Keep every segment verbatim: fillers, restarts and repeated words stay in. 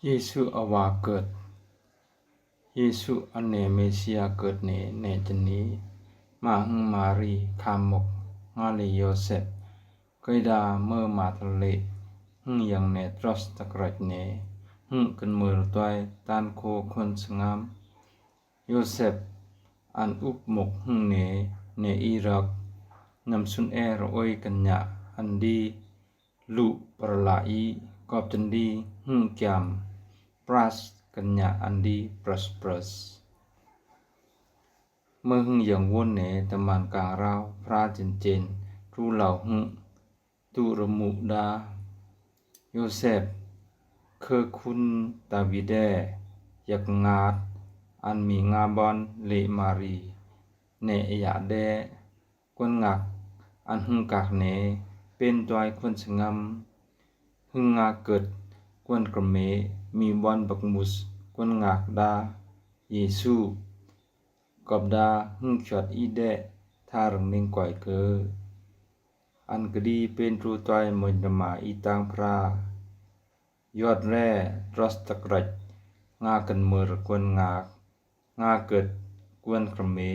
Yesu awa kơt. Yesu, anne Mesia kơt ne, ne jene, ma hng Mari, khamok, ngale Yosep, kăyda mơ matale, hng yang ne tros takrač ne, hng kănmăr tuai taan ko khun sngam. Yosep, an up mok hng ne, ne irak, nam sun er oi kănnia andi, lu parla i, kop tndi hng kiam, pras kănnia andi, pras pras. Mơ hng yang won ne, tơman kang rao, phra jên jên, tru lau hng, tu rmuk da. Yosep, khơ khun Dawid e, yak ngat, an mi nga bon le Mari, ne ya de, kuan ngak, an hng kak ne, pen tuai khun sngam, hng nga kơt, kuan krme, mi bon bakmus, kuan ngak da, Yesu, kop da hng kiot i de, tha rngning koi kơ. An kdi pen tru tuai moj nama i tang phra. Yot re, tros takrač, nga kănmăr kuan ngak, nga kơt kuan krme.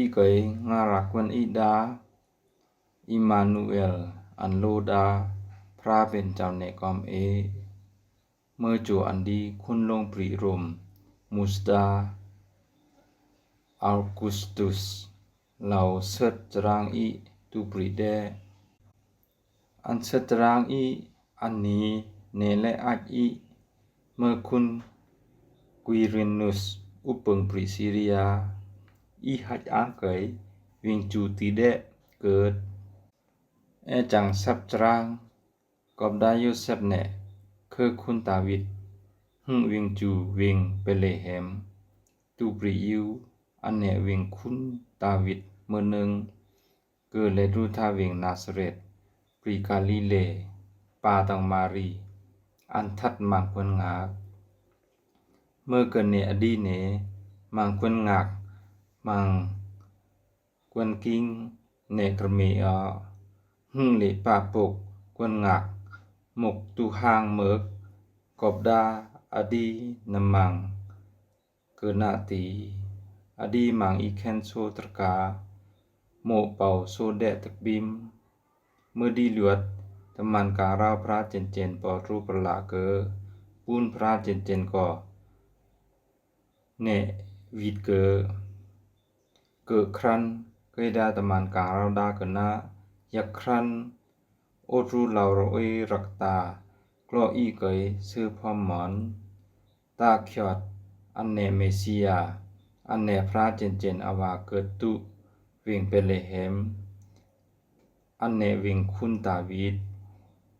I kơi nga rak kuan i da, Immanuel, an lo da, phra pen jao ne kom e. Mơ jo andi khun long pri Rom, mus da Augustus, lau săt jrang i tu pri de. An săt jrang i, an ni, ne le ach i, mơ khun Quirinus, upâng pri Siria, i hach ang kơi, wing ju ti de, kơt. E chang săp jrang, kop da Yosep ne, khơ khun Dawid, hng wing ju wing Betlehem, tu pri iu, an ne wing khun Dawid mơnơng, kơ le tru tha wing Nasaret, pri Galile, pa tang Mari, an thăt mang kuan ngak. Mơ kơ ne adi ne, mang kuan ngak, mang kuan king ne krme a, hng le pa pok kuan ngak, mok tu hang mơk, kop da adi na mang kơ na ti, adi mang i khen so trka, mok pau so de trbim. Mơ di luot, tơman kang rao phra jên jên pau tru prla kơ, bun phra jên jên ko ne wit kơ, kơ kran, kơi da tơman kang rao da kơ na, yak kran, o tru lau roi rakta, klo i kơi sơ phom mon, ta kiot, an ne Mesia, an ne phra jên jên awa kơ tu, wing Betlehem, an ne wing khun Dawid,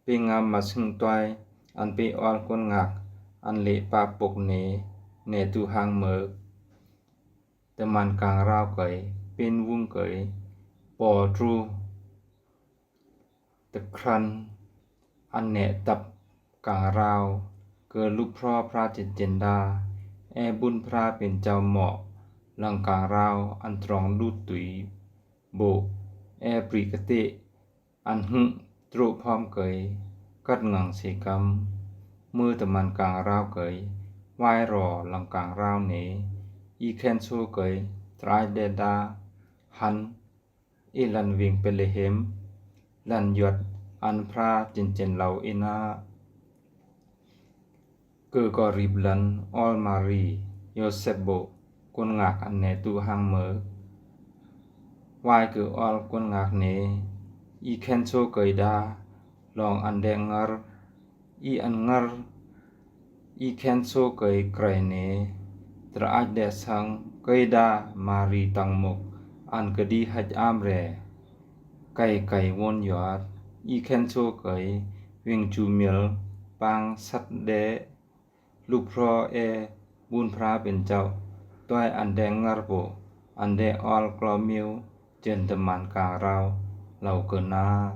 pe nga masung tuai, an pe ol kuan ngak, an le pa pok ne, ne tu hang mơk. Tơman kang rao kơi, pen wung kơi, pau tru, tơ kran, an ne tăp kang rao, kơ lup phro phra jên jên da, e bun phra pen jao mo, lăng kang rao, an trong lut tui, bo, e pri kătê, an hŭ, trô phom kơi, kăt ngang se kam, mơ tơman kang rao kơi, wai ro lăng kang rao ne, i khen so kơi, trai de da, han, i lan wing Betlehem, lan yuat, an phra jên jên lau i na. Kơ ko rip lan ol Mari, Yosep bo, kuan ngak an ne tu hang mơk. Wai kơ ol kuan ngak ne, i khen so kơi da, lŏng an de ngar, i an ngar, i khen so kơi krai ne, trai de sang, kơi da Mari tang mok, an kơ di hach am re. Kơi kơi won yuat, i khen so kơi, wing chu mil, pang sat de, lup phro e, bun phra pen jao, tuai an de ngar bo, an de ol klo miu, jên tơman kang rao, lau kơ na.